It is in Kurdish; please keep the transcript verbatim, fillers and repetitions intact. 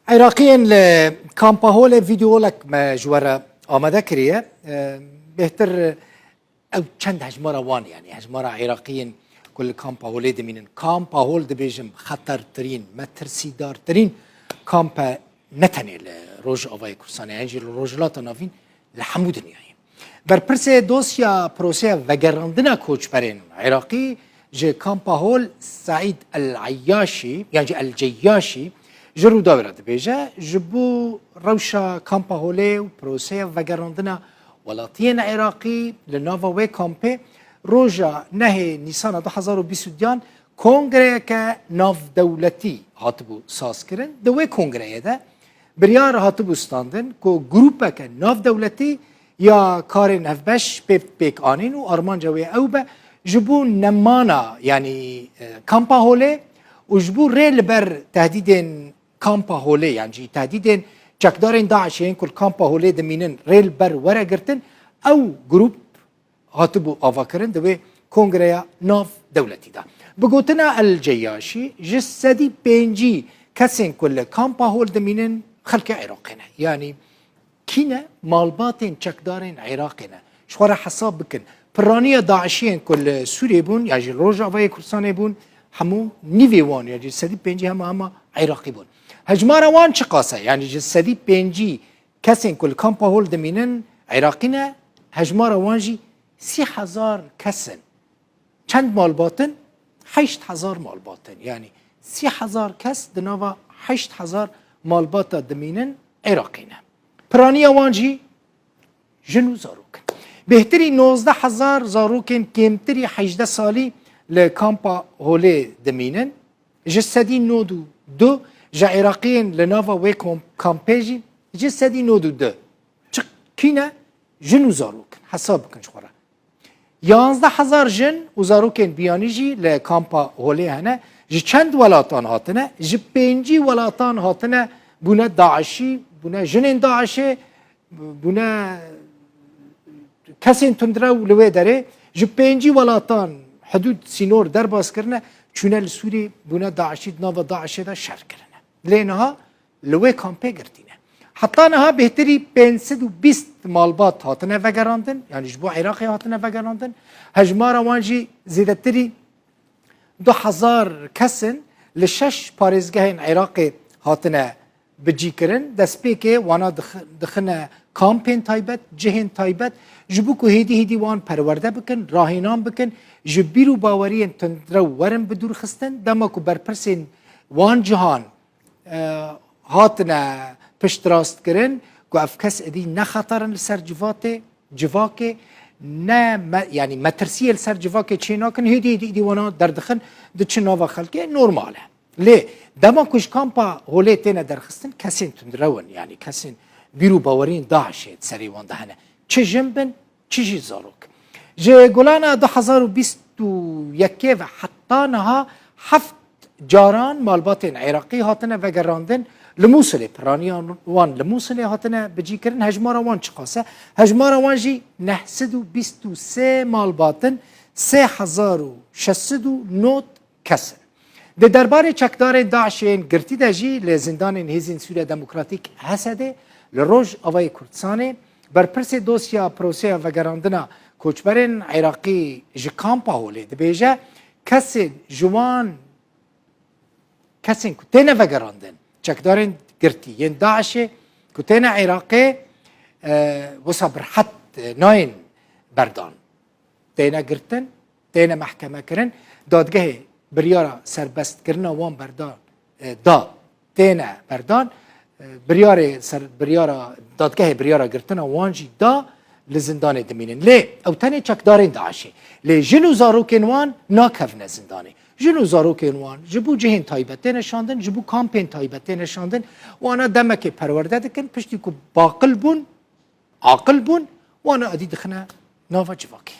Iraqiyên li kampa Holê vîdeolek me ji we re amade kiriye. E, bêhtir ew çend hejmara wan, yanî hejmara Iraqiyên ku li kampa Holê dimînin. Kampa Hol dibêjim xetertirîn, metirsîdartirîn kamp e, ne tenê li Rojavayê Kurdistanê, yan jî li Rojhilata Navîn, li hemû dinyayê. Berpirsê dosya proseya vegerandina koçberên Iraqî ji kampa Hol Saîd El Eyyaşî, yan jî El Ceyyaşî, ji Rûdawê re dibêje, ji bo rewşa kampa Holê û proseya vegerandina welatiyên Iraqî li nava wê kampê, roja nehê Nîsana du hezar û bîst û duyan kongreyeke navdewletî hatibû sazkirin. Di wê kongreyê de biryar hatibû standin ku grûpeke navdewletî ya karên hevbeş pê pêk anîn û armanca wê ew be ji bo nemana, yanî, e, kampa Holê û ji bo rê li ber tehdîdên kampa Holê, yan jî tehdîdên çekdarên DAIŞê yên ku li kampa Holê dimînin rê li ber were girtin, ew grûp hatibû avakirin di wê kongreya nav dewletî de. Bi gotina El Ceyyaşî, ji sedî pêncî kesên ku li kampa Hol dimînin xelkê Iraqê ne. Yanî kî ne? Malbatên çekdarên Iraqê ne. Ji xwe re hesab bikin. Piraniya DAIŞiyên ku li Sûriyê bûn, ya jî li Rojavayê Kurdistanê bûn, hemû nîvê wan, ya jî sedî pêncî hema hema Iraqî bûn. Hejmara wan çiqas e? Yanî ji sedî pêncî kesên ku li kampa Hol dimînin Iraqî ne, hejmara wan jî sî hezar kes in. Çend malbat in? Heşt hezar malbat in. Yanî sî hezar kes di nava heşt hezar malbata dimînin Iraqî ne. Piraniya wan jî jin û zarok in. Bêhtirî nozdeh hezar zarokên kêmtirî hejdeh salî li kampa Holê dimînin. Ji sedî nod û du ji Iraqiyên li nava wê kom-, kampê jî ji sedî nod û du. Çi, kî ne? Jin û zarok in. Hesab bikin ji xwe re. Yanzdeh hezar jin û zarokên biyanî jî li kampa Holê hene. Ji çend welatan hatine? Ji pêncî welatan hatine, bûne DAIŞî, bûne jinên DAIŞê, bûne kesên tundrew li wê derê. Ji pêncî welatan hidûd sînor derbas kirine, çûne li Sûrî, bûne DAIŞî, di nava DAIŞê de şer kirine. Lê niha li wê kampê girtî ne. Heta niha bêhtirî pênc sed û bîst malbat hatine vegerandin, yanî ji bo Iraqê hatine vegerandin. Hejmara wan jî zêdetirî du hezar kes in, li şeş parêzgehên Iraqê hatine bicîkirin. Destpêkê wana dix-, dixine kampên taybet, cihên taybet, ji bo ku hêdî hêdî wan perwerde bikin, rahênan bikin, ji bîr û baweriyên tundrew werin bidûrxistin. Dema ku berpirsên wan cihan e, hatine piştrast kirin ku ev kes êdî ne xeter in li ser civatê, civakê, ne me-, yanî metirsiyê li ser civakê çê nakin, hêdî hêdî êdî wana derdixin, diçin nava xelkê, normal e. Lê dema ku ji kampa Holê têne derxistin, kesên tundrew in, yanî kesên bîr û baweriyên DAIŞê di serê wan de hene. Çi jin bin, çi jî zarok. Ji Gulana du hezar û bîst û yekê ve heta niha heft caran malbatên Iraqî hatine vegerandin. Li Mûsilê, piraniya wan li Mûsilê hatine bicîkirin. Hejmara wan çiqas e? Hejmara wan jî neh sed û bîst û sê malbat in, sê hezar û şeş sed û nod kes in. Di derbarê çekdarên DAIŞê yên girtî de jî li zindanên Hêzên Sûriya Demokratîk, H S D'ê, li Rojavayê Kurdistanê, berpirsê dosya proseya vegerandina koçberên Iraqî ji kampa Holê dibêje, kesên ji wan, kesên ku têne vegerandin, çekdarên girtî yên DAIŞê ku têne Iraqê, e, wisa bi rehet, e, nayên berdan. Têne girtin, têne mehkeme kirin. Dadgehê biryara serbestkirina wan berdan, e, da, têne berdan. E, biryarê ser, biryara, dadgehê biryara girtina wan jî da, li zindanê dimînin. Lê ew tenê çekdarên DAIŞê. Lê jin û zarokên wan nakevine zindanê. Jin û zarokên wan ji bo cihên taybet têne şandin, ji bo kampên taybet têne şandin. Wana demekê perwerde dikin, piştî ku baqil bûn, aqil bûn, wana êdî dixine nava civakê.